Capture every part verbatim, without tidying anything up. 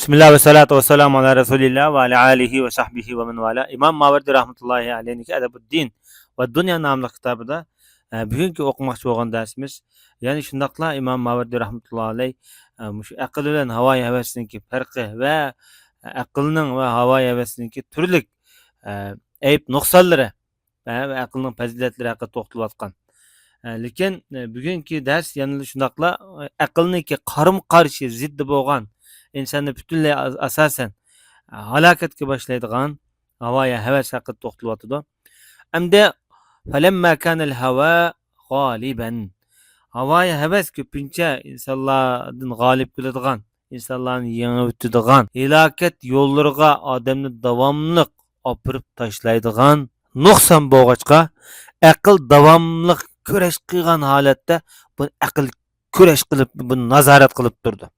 بىسمىللا ۋە سالاتۇ ۋە سالامۇ ئالا رەسۇلىللا ۋە ئالا ئالىھى ۋە ساھبىھى ۋە مەن ۋالا. ئىمام ماۋەردى رەھمەتۇللاھى ئەلەيھنىڭكى ئەدەبۇددىن ۋە دۇنيا ناملىق كىتابىدا، ئە، بۈگۈنكى ئوقۇماقچى بولغان دەرسىمىز يەنە شۇنداقلا ئىمام ماۋەردى رەھمەتۇللاھى ئەلەيھ، ئە، مۇشۇ ئەقىل بىلەن ھاۋايى ھەۋەسنىڭكى پەرقى ۋە ئەقىلنىڭ ۋە ھاۋايى ھەۋەسنىڭكى تۈرلۈك، ئە، ئەيىب نۇقسانلىرى ۋە ئەقىلنىڭ پەزىلەتلىرى ھەققىدە توختىلىۋاتقان. ئە، لېكىن، ئە، بۈگۈنكى دەرس يەنىلا شۇنداقلا، ئە، ئەقىلنىڭكى قارىمۇ قارشى، زىددى بولغان، ئىنساننى پۈتۈنلەي ئاس-، ئاساسەن، ئە، ھالاكەتكە باشلايدىغان ھاۋايى ھەۋەس ھەققىدە توختىلىۋاتىدۇ. ئەمدى فەلەمما كانەل ھاۋا غالىبەن. ھاۋايى ھەۋەس كۆپىنچە ئىنسانلاردىن غالىب كېلىدىغان، ئىنسانلارنى يېڭىۋېتىدىغان، ھالاكەت يوللىرىغا ئادەمنى داۋاملىق ئاپىرىپ تاشلايدىغان نۇقسان بولغاچقا، ئەقىل داۋاملىق كۈرەش قىلغان ھالەتتە بۇ ئەقىل كۈرەش قىلىپ، بۇنى نازارەت قىلىپ تۇرىدۇ.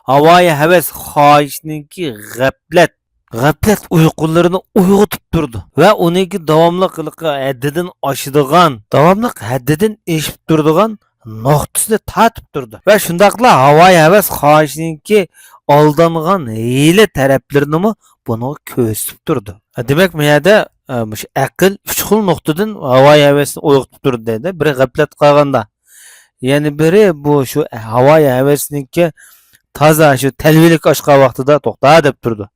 ھاۋايى ھەۋەس خاھىشنىڭكى غەپلەت، غەپلەت ئۇيقۇلىرىنى ئويغىتىپ تۇرىدۇ ۋە ئۇنىڭكى داۋاملىق ھەددىدىن ئاشىدىغان، داۋاملىق ھەددىدىن ئېشىپ تۇرىدىغان نۇقتىسىنى تارتىپ تۇرىدۇ. ۋە شۇنداقلا ھاۋايى ھەۋەس خاھىشنىڭكى ئالدانغان ھىيلە تەرەپلىرىنىمۇ بۇنىڭغا كۆرسىتىپ تۇرىدۇ. دېمەك، بۇ يەردە، ئە، مۇشۇ ئەقىل ئۈچ خىل نۇقتىدىن ھاۋايى ھەۋەسنى ئويغىتىپ تۇرىدۇ دەيدۇ. بىرى غەپلەت قالغاندا، يەنە بىرى بۇ شۇ ھاۋايى ھەۋەسنىڭكى تازا شۇ تەلۋىلىك ئاشقان ۋاقتىدا توختا دەپ تۇرىدۇ.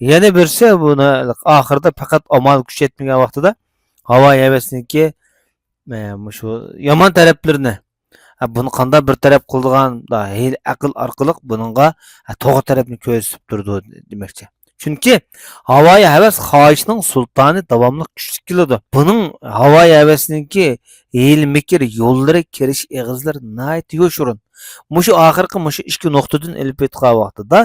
يەنە بىرسى بۇنى ئاخىرىدا پەقەت ئامال كۈچ يەتمىگەن ۋاقتىدا ھاۋايى ھەۋەسنىڭكى، ئە، مۇشۇ يامان تەرەپلىرىنى، ھە، بۇنى قانداق بىر تەرەپ قىلىدىغان، ھە، ھىيلە ئەقىل ئارقىلىق بۇنىڭغا، ھە، توغرا تەرەپنى كۆرسىتىپ تۇرىدۇ دېمەكچى. چۈنكى ھاۋايى ھەۋەس خاھىشنىڭ سۇلتانى داۋاملىق كۈچلۈك كېلىدۇ. بۇنىڭ ھاۋايى ھەۋەسنىڭكى ھىيلە-مىكىر يوللىرى، كىرىش ئېغىزلىرى ناھايىتى يوشۇرۇن. مۇشۇ ئاخىرقى مۇشۇ ئىككى نۇقتىدىن ئېلىپ ئېيتقان ۋاقتىدا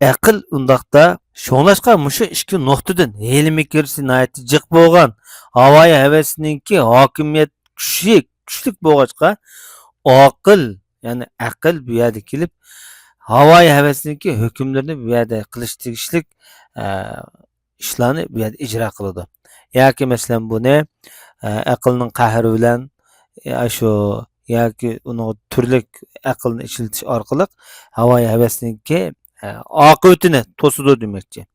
ئەقىل ئۇنداقتا. شۇڭلاشقا مۇشۇ ئىككى نۇقتىدىن ھىيلە-مىكىرسى ناھايىتى جىق بولغان، ھاۋايى ھەۋەسنىڭكى ھاكىمىيەت كۈچى كۈچلۈك بولغاچقا، ئاقىل، يەنى ئەقىل بۇ يەردە كېلىپ، ھاۋايى ھەۋەسنىڭكى ھۆكۈملىرىنى بۇ يەردە قىلىش تېگىشلىك، ئە، ئىشلارنى بۇ يەردە ئىجرا قىلىدۇ. ياكى مەسىلەن بۇنى، ئە، ئەقىلنىڭ قەھرى بىلەن، يا شۇ، ياكى ئۇنىڭ تۈرلۈك ئەقىلنى ئىشلىتىش ئارقىلىق ھاۋايى ھەۋەسنىڭكى، ئە، ئاقىۋىتىنى توسىدۇ دېمەكچى.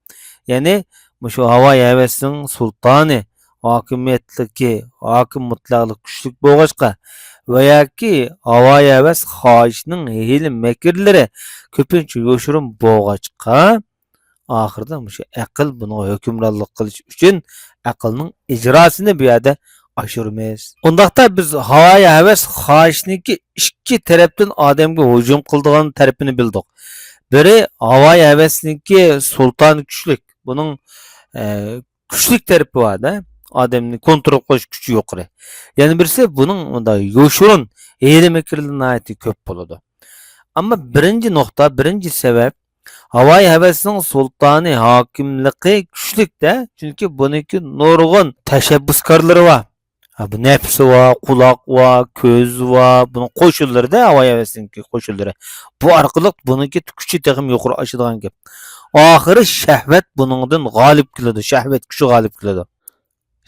يەنى مۇشۇ ھاۋايى ھەۋەسنىڭ سۇلتانى، ھاكىمىيەتلىكى، ھاكىم مۇتلەقلىق كۈچلۈك بولغاچقا ۋە ياكى ھاۋايى ھەۋەس خاھىشنىڭ ھىيلە-مىكىرلىرى كۆپىنچە يوشۇرۇن بولغاچقا، ئاخىرىدا مۇشۇ ئەقىل بۇنىڭغا ھۆكۈمرانلىق قىلىش ئۈچۈن ئەقىلنىڭ ئىجراسىنى بۇ يەردە ئاشۇرىمىز. ئۇنداقتا بىز ھاۋايى ھەۋەس خاھىشنىڭكى ئىككى تەرەپتىن ئادەمگە ھۇجۇم قىلىدىغان تەرىپىنى بىلدۇق. بىرى ھاۋايى ھەۋەسنىڭكى سۇلتانى كۈچلۈك. بۇنىڭ، ئە، كۈچلۈك تەرىپى بار-دە، ئادەمنى كونترول قىلىش كۈچى يۇقىرى. يەنە بىرسى بۇنىڭ مۇنداق يوشۇرۇن ھىيلە-مىكىرلىرى ناھايىتى كۆپ بولىدۇ. ئەمما بىرىنچى نۇقتا، بىرىنچى سەۋەب، ھاۋايى ھەۋەسنىڭ سۇلتانى ھاكىملىقى كۈچلۈك-دە، چۈنكى بۇنىڭكى نۇرغۇن تەشەببۇسكارلىرى بار. ھە، بۇ نەپسى بار، قۇلاق بار، كۆز بار، بۇنىڭ قوشۇنلىرى-دە، ھاۋايى ھەۋەسنىڭكى قوشۇنلىرى. بۇ ئارقىلىق بۇنىڭكى كۈچى تېخىمۇ يۇقىرى ئاشىدىغان گەپ. ئاخىرى شەھۋەت بۇنىڭدىن غالىب كېلىدۇ، شەھۋەت كۈچى غالىب كېلىدۇ.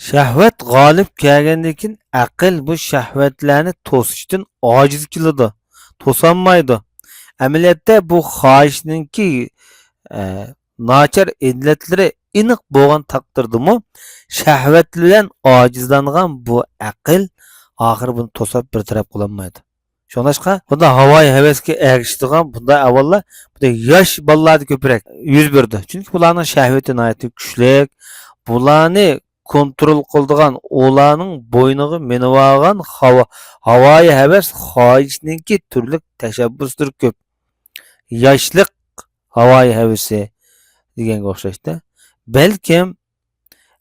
شەھۋەت غالىب كەلگەندىن كېيىن، ئەقىل بۇ شەھۋەتلەرنى توسۇشتىن ئاجىز كېلىدۇ، توسالمايدۇ. ئەمەلىيەتتە بۇ خاھىشنىڭكى، ئە، ناچار ئىللەتلىرى ئېنىق بولغان تەقدىردىمۇ، شەھۋەت بىلەن ئاجىزلانغان بۇ ئەقىل ئاخىرى بۇنى توساپ بىر تەرەپ قىلالمايدۇ. شۇڭلاشقا، بۇنداق ھاۋايى ھەۋەسكە ئەگىشىدىغان بۇنداق ئەھۋاللار بۇنداق ياش بالىلاردا كۆپرەك يۈز بېرىدۇ. چۈنكى بۇلارنىڭ شەھۋىتى ناھايىتى كۈچلۈك. بۇلارنى كونترول قىلىدىغان، ئۇلارنىڭ بوينىغا مىنىۋالغان ھاۋا-، ھاۋايى ھەۋەس خاھىشنىڭكى تۈرلۈك تەشەببۇسلىرى كۆپ. ياشلىق ھاۋايى ھەۋىسى دېگەنگە ئوخشاشتى. بەلكىم،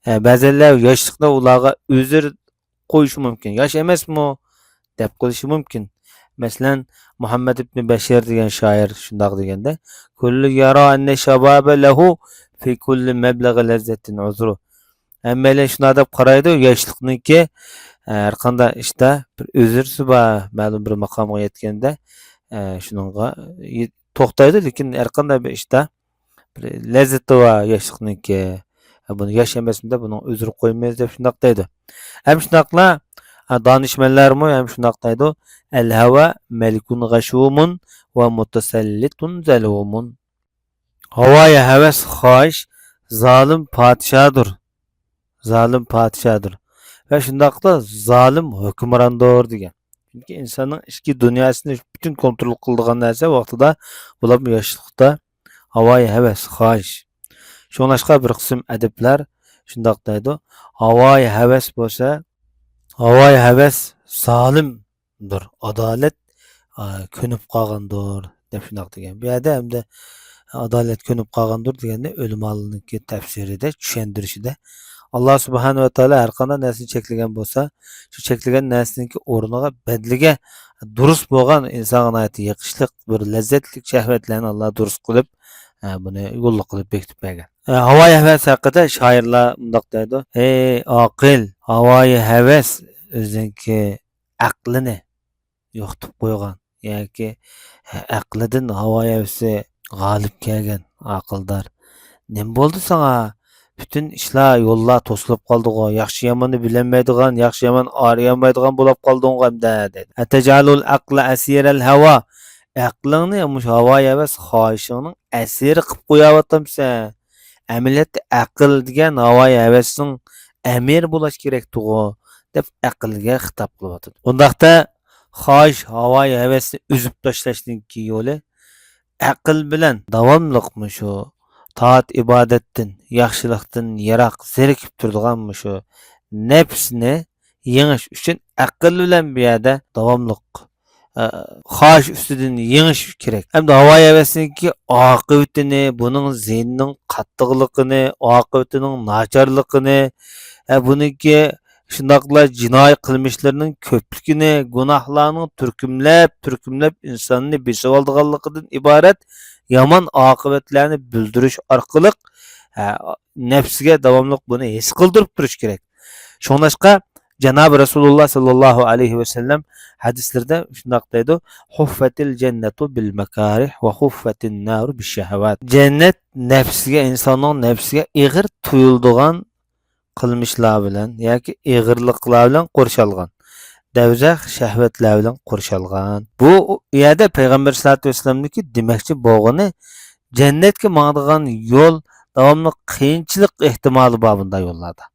ئە، بەزەنلەر ياشلىقتا ئۇلارغا ئۆزۈر قويۇشى مۇمكىن. ياش ئەمەسمۇ دەپ قويۇشى مۇمكىن. مەسىلەن، مۇھەممەد ئىبنى بەشىر دېگەن شائىر شۇنداق دېگەندە، كل يرى أن الشباب له في كل مبلغ لذة عذر. ھەممەيلەن شۇنداق دەپ قارايدۇ، ياشلىقنىڭكى، ئە، ھەر قانداق ئىشتا بىر ئۆزرىسى بار، مەلۇم بىر ماقامغا يەتكەندە، ئە، شۇنىڭغا يېت-، توختايدۇ، لېكىن ھەر قانداق بىر ئىشتا بىر لەززىتى بار ياشلىقنىڭكى. ھە، بۇنى ياش ئەمەسمىدە، بۇنىڭ ئۆزرە قويىمىز دەپ شۇنداق دەيدۇ. ھەم شۇنداقلا، ھە، دانىشمەنلەرمۇ ھەم شۇنداق دەيدۇ، الهوى ملك غشوم ومتسلط ظلوم. ھاۋايى ھەۋەس، خاھىش زالىم پادىشاھدۇر. زالىم پادىشاھدۇر. ۋە شۇنداقلا زالىم ھۆكۈمراندۇر دېگەن. چۈنكى ئىنساننىڭ ئىچكى دۇنياسىنى پۈتۈن كونترول قىلىدىغان نەرسە ۋاقتىدا، بولۇپمۇ ياشلىقتا ھاۋايى ھەۋەس، خاھىش. شۇڭلاشقا بىر قىسىم ئەدىبلەر شۇنداق دەيدۇ، ھاۋايى ھەۋەس بولسا، ھاۋايى ھەۋەس زالىمدۇر، ئادالەت، ئا، كۆنۈپ قالغاندۇر، دەپ شۇنداق دېگەن. بۇ يەردە ئەمدى ئادالەت كۆنۈپ قالغاندۇر دېگەننى ئۆلىمالارنىڭكى تەپسىرىدە، چۈشەندۈرۈشىدە، ئاللا سۇبھانەھۇ ۋە تائالا ھەر قانداق نەرسىنى چەكلىگەن بولسا، شۇ چەكلىگەن نەرسىنىڭكى ئورنىغا، بەدىلىگە دۇرۇس بولغان، ئىنسانغا ناھايىتى يېقىشلىق بىر لەززەتلىك شەھۋەتلەرنى ئاللا دۇرۇس قىلىپ، ئە، بۇنى يوللۇق قىلىپ بېكىتىپ بەرگەن. ئە، ھاۋايى ھەۋەس ھەققىدە شائىرلار مۇنداق دەيدۇ، ھەي ئاقىل، ھاۋايى ھەۋەس ئۆزىنىڭكى ئەقلىنى يوقىتىپ قويغان ياكى ئەقلىدىن ھاۋايى ھەۋىسى غالىب كەلگەن ئاقىلدار. نېمە بولدى ساڭا؟ پۈتۈن ئىشلار، يوللار توسۇلۇپ قالدىغۇ، ياخشى ياماننى بىلەلمەيدىغان، ياخشى يامان ئايرىيالمايدىغان بولاپ قالدىڭغۇ ئەمدى، دەيدۇ. ئەتەجئەلۇل ئەقلە ئەسىرەل ھەۋا، ئەقلىڭنى مۇشۇ ھاۋايى ھەۋەس خاھىشىڭنىڭ ئەسىرى قىلىپ قويۇۋاتامسەن؟ ئەمەلىيەتتە ئەقىل دېگەن ھاۋايى ھەۋەسنىڭ ئەمىرى بولاش كېرەكتىغۇ، دەپ ئەقىلگە خىتاب قىلىۋاتىدۇ. ئۇنداقتا خاھىش، ھاۋايى ھەۋەسنى ئۈزۈپ تاشلاشنىڭكى يولى ئەقىل بىلەن داۋاملىق مۇشۇ تائەت ئىبادەتتىن، ياخشىلىقتىن يىراق زېرىكىپ تۇرىدىغان مۇشۇ نەپسنى يېڭىش ئۈچۈن ئەقىل بىلەن بۇ يەردە داۋاملىق، ئە، خاھىش ئۈستىدىن يېڭىش كېرەك. ئەمدى ھاۋايى ھەۋەسنىڭكى ئاقىۋىتىنى، بۇنىڭ زىيىنىنىڭ قاتتىقلىقىنى، ئاقىۋىتىنىڭ ناچارلىقىنى، ئە، بۇنىڭكى شۇنداقلا جىنايى قىلمىشلىرىنىڭ كۆپلۈكىنى، گۇناھلارنىڭ تۈركۈملەپ، تۈركۈملەپ ئىنساننى بېسىۋالىدىغانلىقىدىن ئىبارەت يامان ئاقىۋەتلەرنى بىلدۈرۈش ئارقىلىق، ھە، نەپسىگە داۋاملىق بۇنى ھېس قىلدۇرۇپ تۇرۇش كېرەك. شۇڭلاشقا جانابى رەسۇلۇللا ساللاللاھۇ ئەلەيھى ۋەسەللەم ھەدىسلىرىدە شۇنداق دەيدۇ، «ھۇففەتىل جەننەتۇ بىل مەكارىھ ۋە ھۇففەتىن نارۇ بىش شەھەۋات.» جەننەت نەپسىگە، ئىنساننىڭ نەپسىگە ئېغىر تۇيۇلىدىغان قىلمىشلار بىلەن ياكى ئېغىرلىقلار بىلەن قورشالغان، دەۋزەخ شەھۋەتلەر بىلەن قورشالغان. بۇ يەردە پەيغەمبەر ساللاللاھۇ ئەلەيھى ۋەسەللەمنىڭكى دېمەكچى بولغىنى، جەننەتكە ماڭىدىغان يول داۋاملىق قىيىنچىلىق ئېھتىمالى بار بۇنداق يوللاردا.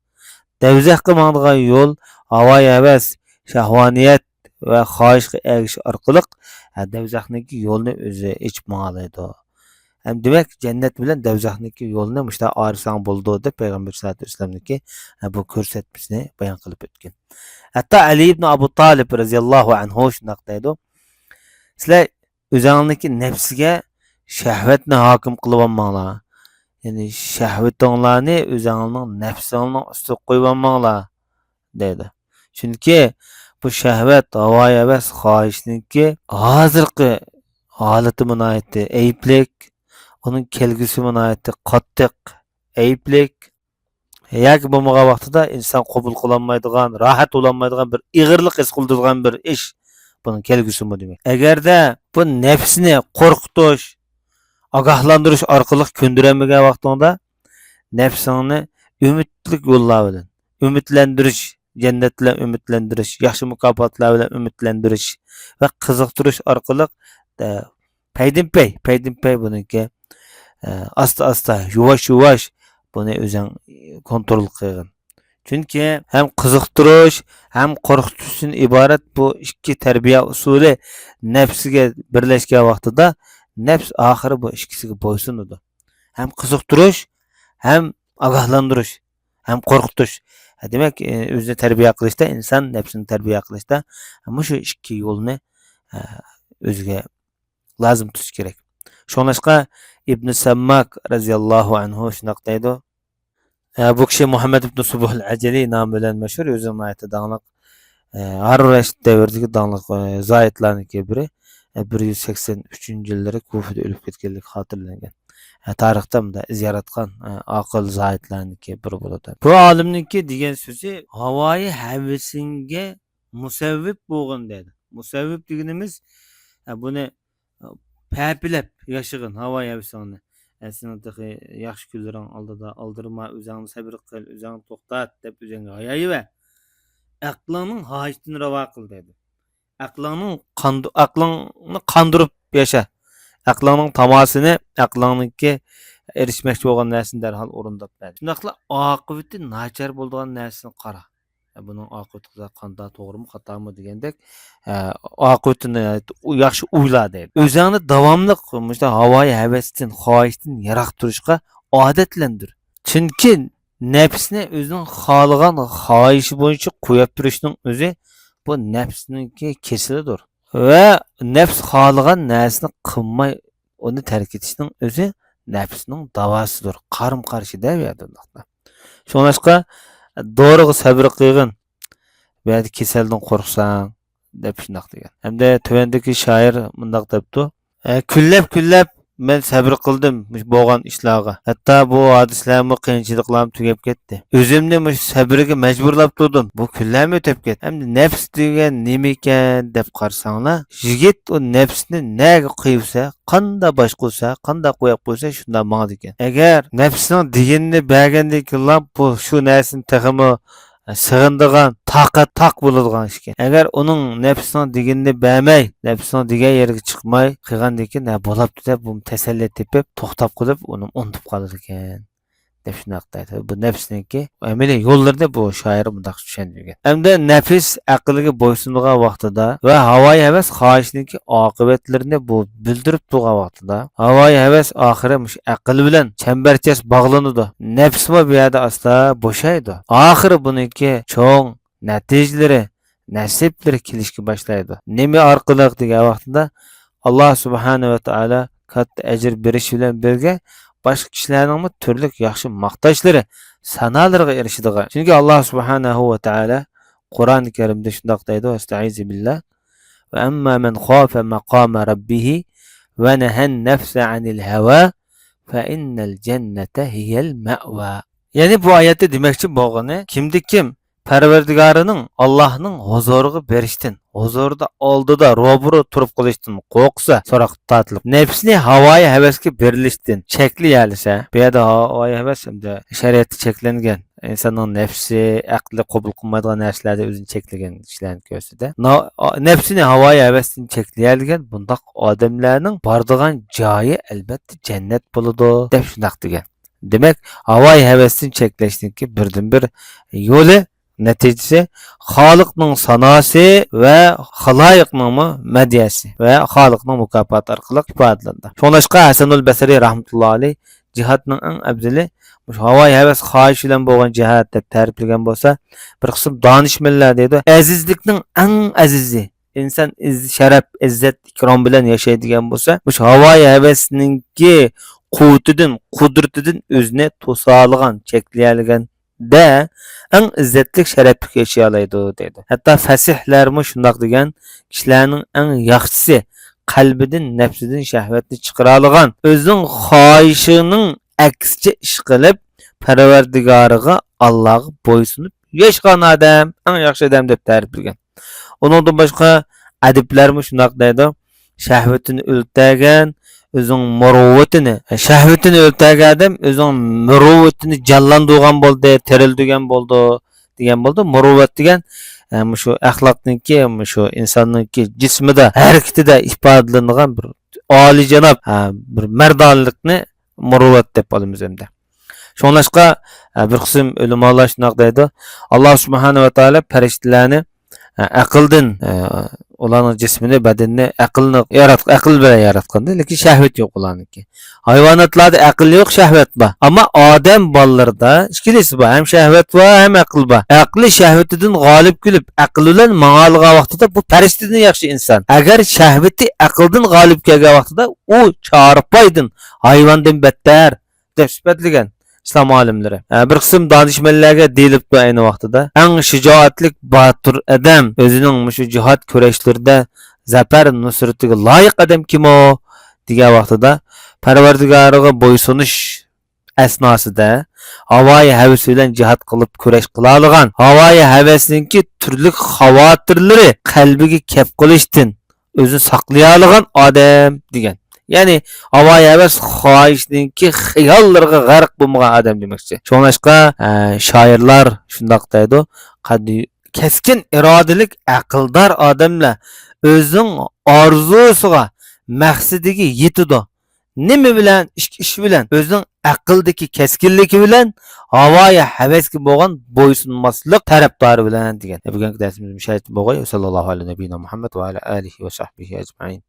دەۋزەخكە ماڭىدىغان يول ھاۋايى ھەۋەس، شەھۋانىيەت ۋە خاھىشقا ئەگىشىش ئارقىلىق، ھە، دەۋزەخنىڭكى يولىنى ئۆزى ئېچىپ ماڭالايدۇ. ھەم دېمەك، جەننەت بىلەن دەۋزەخنىڭكى يولىنى مۇشۇنداق ئايرىساڭ بولىدۇ، دەپ پەيغەمبەر ساللاللاھۇ ئەلەيھى ۋەسەللەمنىڭكى، ھە، بۇ كۆرسەتمىسىنى بايان قىلىپ ئۆتكەن. ھەتتا ئەلى ئىبن ئەبۇ تالىپ رەزىياللاھۇ ئەنھۇ شۇنداق دەيدۇ، سىلەر ئۆزەڭلىكى نەپسىگە شەھۋەتنى ھاكىم قىلىۋالماڭلار. يەنى شەھۋىتىڭلارنى ئۆزەڭلارنىڭ نەپسىڭلارنىڭ ئۈستىگە قويۇۋالماڭلار، دەيدۇ. چۈنكى بۇ شەھۋەت، ھاۋايى ھەۋەس، خاھىشنىڭكى ھازىرقى ھالىتىمۇ ناھايىتى ئەيىبلىك، ئۇنىڭ كەلگۈسىمۇ ناھايىتى قاتتىق ئەيىبلىك. ياكى بولمىغان ۋاقتىدا ئىنسان قوبۇل قىلالمايدىغان، راھەت بولالمايدىغان بىر ئېغىرلىق ھېس قىلدۇرىدىغان بىر ئىش. بۇنىڭ كەلگۈسىمۇ دېمەك. ئەگەردە بۇ نەپسنى قورقۇتۇش، ئاگاھلاندۇرۇش ئارقىلىق كۆندۈرەلمىگەن ۋاقتىڭدا، نەپسىڭنى ئۈمىدلىك يوللار بىلەن، ئۈمىدلەندۈرۈش، جەننەت بىلەن ئۈمىدلەندۈرۈش، ياخشى مۇكاپاتلار بىلەن ئۈمىدلەندۈرۈش ۋە قىزىقتۇرۇش ئارقىلىق، ئە، پەيدىنپەي، پەيدىنپەي بۇنىڭكى، ئە، ئاستا-ئاستا، يۇۋاش-يۇۋاش بۇنى ئۆزۈڭ كونترول قىلغىن. چۈنكى ھەم قىزىقتۇرۇش، ھەم قورقۇتۇشتىن ئىبارەت بۇ ئىككى تەربىيە ئۇسۇلى نەپسىگە بىرلەشكەن ۋاقتىدا، نەپس ئاخىرى بۇ ئىككىسىگە بويسۇنىدۇ. ھەم قىزىقتۇرۇش، ھەم ئاگاھلاندۇرۇش، ھەم قورقۇتۇش. دېمەك، ئۆزىنى تەربىيە قىلىشتا، ئىنسان نەپسىنى تەربىيە قىلىشتا مۇشۇ ئىككى يولنى، ئە، ئۆزىگە لازىم تۇتۇش كېرەك. شۇڭلاشقا ئىبن سەمماك رەزىياللاھۇ ئەنھۇ شۇنداق دەيدۇ. ئە، بۇ كىشى مۇھەممەد ئىبن سۇبۇھۇل ئەجەلى نامى بىلەن مەشھۇر، ئۆزىنىڭ ناھايىتى داڭلىق، ئە، ھارۇن رەشىد دەۋرىدىكى داڭلىق، ئە، زاھىدلارنىڭكى بىرى. ئە، بىر يۈز سەكسەن ئۈچىنچى يىللىرى كۇفىدا ئۆلۈپ كەتكەنلىكى خاتىرىلەنگەن. ئە، تارىختا مۇنداق ئىز ياراتقان، ئە، ئاقىل زاھىدلارنىڭكى بىرى بولىدۇ. بۇ ئالىمنىڭكى دېگەن سۆزى ھاۋايى ھەۋىسىڭگە مۇسەۋۋىب بولغىن دەيدۇ. مۇسەۋۋىب دېگىنىمىز، ئە، بۇنى پەپىلەپ ياشىغىن، ھاۋا ھەۋىسىڭنى. ئە، سېنىڭ تېخى ياخشى كۈنلىرىڭ ئالدىدا، ئالدىرىما، ئۆزۈڭنى سەۋر قىل، ئۆزۈڭنى توختات، دەپ ئۆزۈڭگە ھايايىۋەر. ئەقلىڭنىڭ ھاجىتىنى راۋا قىل، دەيدۇ. ئەقلىڭنىڭ قاندۇ-، ئەقلىڭنى قاندۇرۇپ ياشا. ئەقلىڭنىڭ تاماسىنى، ئەقلىڭنىڭكى ئېرىشمەكچى بولغان نەرسىنى دەرھال ئورۇنداپ بەردى. شۇنداقلا ئاقىۋىتى ناچار بولىدىغان نەرسىنى قارا. بۇنىڭ ئاقىۋىتى قانداق، توغرىمۇ، خاتامۇ دېگەندەك، ئاقىۋىتىنى ياخشى ئويلا دەيدۇ. ئۆزۈڭنى داۋاملىق مۇشۇنداق ھاۋايى ھەۋەستىن، خاھىشتىن يىراق تۇرۇشقا ئادەتلەندۈر. چۈنكى نەپسنى ئۆزىنىڭ خالىغان خاھىشى بويىچە قويۇپ بېرىشنىڭ ئۆزى بۇ نەپسنىڭكى كېسىلىدۇر. ۋە نەپس خالىغان نەرسىنى قىلماي ئۇنى تەرك ئېتىشنىڭ ئۆزى نەپسنىڭ داۋاسىدۇر. قارىمۇ قارشى دە بۇ يەردە ئۇنداقتا. شۇڭلاشقا دورىغا سەبرى قىلغىن. بۇ يەردە كېسەلدىن قورقساڭ، دەپ شۇنداق دېگەن. ھەمدە تۆۋەندىكى شائىر مۇنداق دەپتۇ: ئە، كۈنلەپ، كۈنلەپ مەن سەبرى قىلدىم مۇشۇ بولغان ئىشلارغا. ھەتتا بۇ ھادىسىلەرمۇ قىيىنچىلىقلارمۇ تۈگەپ كەتتى. ئۆزۈمنى مۇشۇ سەبرىگە مەجبۇرلاپ تۇردۇم. بۇ كۈنلەرمۇ ئۆتۈپ كەتتى. ئەمدى نەپس دېگەن نېمىكەن دەپ قارىساڭلار، يىگىت ئۇ نەپسنى نەگە قويۇۋەتسە، قانداق باشقۇرسا، قانداق قويۇپ قويسا، شۇنداق ماڭىدىكەن. ئەگەر نەپسنىڭ دېگىنىنى بەرگەندىن كېيىنلا بۇ شۇ نەرسىنى تېخىمۇ سېغىنىدىغان، تاقەت تاق بولىدىغان ئىشكەن. ئەگەر ئۇنىڭ نەپسىنىڭ دېگىنىنى بەرمەي، نەپسىنىڭ دېگەن يېرىگە چىقماي قىلغاندىكىن، ھە، بولاپتۇ دەپ، بۇ تەسەللى تېپىپ، توختاپ قېلىپ، ئۇنى ئۇنتۇپ قالىدىكەن، دەپ شۇنداق دەيدۇ. بۇ نەپسنىڭكى ئەمەلىي يوللىرىنى بۇ شائىر مۇنداق چۈشەندۈرگەن. ئەمدى نەپس ئەقىلگە بويسۇنىدىغان ۋاقتىدا ۋە ھاۋايى ھەۋەس خاھىشنىڭكى ئاقىۋەتلىرىنى بۇ بىلدۈرۈپ تۇرغان ۋاقتىدا، ھاۋايى ھەۋەس ئاخىرى مۇشۇ ئەقىل بىلەن چەمبەرچاس باغلىنىدۇ. نەپسمۇ بۇ يەردە ئاستا بوشايدۇ. ئاخىرى بۇنىڭكى چوڭ نەتىجىلىرى، نەسىپلىرى كېلىشكە باشلايدۇ. نېمە ئارقىلىق دېگەن ۋاقتىدا، ئاللا سۇبھانەھۇ ۋە تائالا كاتتا ئەجىر بېرىشى بىلەن بىرگە، باشقا كىشىلەرنىڭمۇ تۈرلۈك ياخشى ماختاشلىرى، سانالىرىغا ئېرىشىدىغان. چۈنكى ئاللا سۇبھانەھۇ ۋە تائالا قۇرئان كەرىمدە شۇنداق دەيدۇ، ئەستەئىزۇ بىللا، ۋە ئەمما مەن خافە مەقامە رەببىھى ۋە نەھەن نەفسە ئەنىل ھەۋا فە ئىننەل جەننەتە ھىيەل مەئۋا. يەنى بۇ ئايەتتە دېمەكچى بولغىنى، كىمدە كىم پەرۋەردىگارىنىڭ، ئاللاھنىڭ ھۇزۇرىغا بېرىشتىن، ھۇزۇردا ئالدىدا روبىرو تۇرۇپ قېلىشتىن قورقسا، سوراققا تارتىلىپ، نەپسىنى ھاۋايى ھەۋەسكە بېرىلىشتىن چەكلىيەلىسە، بۇ يەردە ھاۋايى ھەۋەس ھەمدە شەرىئەتتە چەكلەنگەن، ئىنساننىڭ نەپسى، ئەقلى قوبۇل قىلمايدىغان نەرسىلەردە ئۆزىنى چەكلىگەن كىشىلەرنى كۆرسىتە. نا-، نەپسىنى ھاۋايى ھەۋەستىن چەكلىيەلىگەن بۇنداق ئادەملەرنىڭ بارىدىغان جايى ئەلبەتتە جەننەت بولىدۇ، دەپ شۇنداق دېگەن. دېمەك، ھاۋايى ھەۋەستىن چەكلەشنىڭكى بىردىنبىر يولى، نەتىجىسى خالىقنىڭ ساناسى ۋە خالايىقنىڭمۇ مەدھىيەسى ۋە خالىقنىڭ مۇكاپاتى ئارقىلىق ئىپادىلىنىدۇ. شۇڭلاشقا ھەسەنۇل بەسرى رەھمەتۇللا ئەلەيھ جىھادنىڭ ئەڭ ئەۋزىلى مۇشۇ ھاۋايى ھەۋەس خاھىش بىلەن بولغان جىھاد دەپ تەرىپلىگەن بولسا، بىر قىسىم دانىشمەنلەر دەيدۇ، ئەزىزلىكنىڭ ئەڭ ئەزىزى، ئىنسان ئىز-، شەرەپ، ئىززەت، ئىكرام بىلەن ياشايدىغان بولسا، مۇشۇ ھاۋايى ھەۋەسنىڭكى قۇۋۋىتىدىن، قۇدرىتىدىن ئۆزىنى توسالىغان، چەكلىيەلىگەندە ئەڭ ئىززەتلىك، شەرەپلىك ياشىيالايدۇ دەيدۇ. ھەتتا فەسىھلەرمۇ شۇنداق دېگەن، كىشىلەرنىڭ ئەڭ ياخشىسى قەلبىدىن، نەپسىدىن شەھۋەتنى چىقىرالىغان، ئۆزىنىڭ خاھىشىنىڭ ئەكسىچە ئىش قىلىپ، پەرۋەردىگارىغا، ئاللاغا بويسۇنۇپ ياشىغان ئادەم ئەڭ ياخشى ئادەم دەپ تەرىپلىگەن. ئۇنىڭدىن باشقا ئەدىبلەرمۇ شۇنداق دەيدۇ، شەھۋىتىنى ئۆلتەرگەن، ئۆزىنىڭ مۇرۇۋۋىتىنى، شەھۋىتىنى ئۆلتەرگەن ئادەم ئۆزىنىڭ مۇرۇۋۋىتىنى جانلاندۇرغان بولدى، تىرىلدۈرگەن بولدى، دېگەن بولدى. مۇرۇۋۋەت دېگەن، ئە، مۇشۇ ئەخلاقنىڭكى، مۇشۇ ئىنساننىڭكى جىسمىدا، ھەرىكىتىدە ئىپادىلىنىدىغان بىر ئالىيجاناب، ھە، بىر مەردانىلىكنى مۇرۇۋۋەت دەپ ئالىمىز ئەمدى. شۇڭلاشقا، ئە، بىر قىسىم ئۆلىمالار شۇنداق دەيدۇ، ئاللا سۇبھانەھۇ ۋە تائالا پەرىشتىلەرنى، ئە، ئەقىلدىن، ئە، ئۇلارنىڭ جىسمىنى، بەدىنىنى ئەقىلنى يارات-، ئەقىل بىلەن ياراتقاندا، لېكىن شەھۋەت يوق ئۇلارنىڭكى. ھايۋاناتلاردا ئەقىل يوق، شەھۋەت بار. ئەمما ئادەم بالىلىرىدا ئىككىلىسى بار، ھەم شەھۋەت بار، ھەم ئەقىل بار. ئەقلى شەھۋىتىدىن غالىب كېلىپ، ئەقىل بىلەن ماڭالىغان ۋاقتىدا بۇ پەرىشتىدىن ياخشى ئىنسان. ئەگەر شەھۋىتى ئەقىلدىن غالىب كەلگەن ۋاقتىدا ئۇ چارپايدىن، ھايۋاندىن بەتتەر، دەپ سۈپەتلىگەن ئىسلام ئالىملىرى. ھە، بىر قىسىم دانىشمەنلەرگە دېيىلىپتۇ ئەينى ۋاقتىدا، ئەڭ شىجائەتلىك، باتۇر ئادەم، ئۆزىنىڭ مۇشۇ جىھاد كۈرەشلىرىدە زەپەر نۇسرىتىگە لايىق ئادەم كىم ئۇ؟ دېگەن ۋاقتىدا، پەرۋەردىگارىغا بويسۇنۇش ئەسناسىدا ھاۋايى ھەۋىسى بىلەن جىھاد قىلىپ كۈرەش قىلالىغان، ھاۋايى ھەۋەسنىڭكى تۈرلۈك خاۋاتىرلىرى قەلبىگە كەپ قېلىشتىن ئۆزىنى ساقلىيالىغان ئادەم دېگەن. يەنى ھاۋايى ھەۋەس خاھىشنىڭكى خىياللىرىغا غەرق بولمىغان ئادەم دېمەكچى. شۇڭلاشقا، ئە، شائىرلار شۇنداق دەيدۇ، قەد-، كەسكىن ئىرادىلىك، ئەقىلدار ئادەملەر ئۆزىنىڭ ئارزۇسىغا، مەقسىتىگە يېتىدۇ. نېمە بىلەن؟ ئىككى ئىش بىلەن. ئۆزىنىڭ ئەقىلدىكى كەسكىنلىكى بىلەن، ھاۋايى ھەۋەسكە بولغان بويسۇنماسلىق تەرەپدارى بىلەن دېگەن. بۈگۈنكى دەرسىمىز مۇشۇ يەردە بولغاي. ساللاللاھۇ ئەلا نەبىينا مۇھەممەد ۋە ئەلا ئالىھى ۋە سەھبىھى ئەجمەئىن.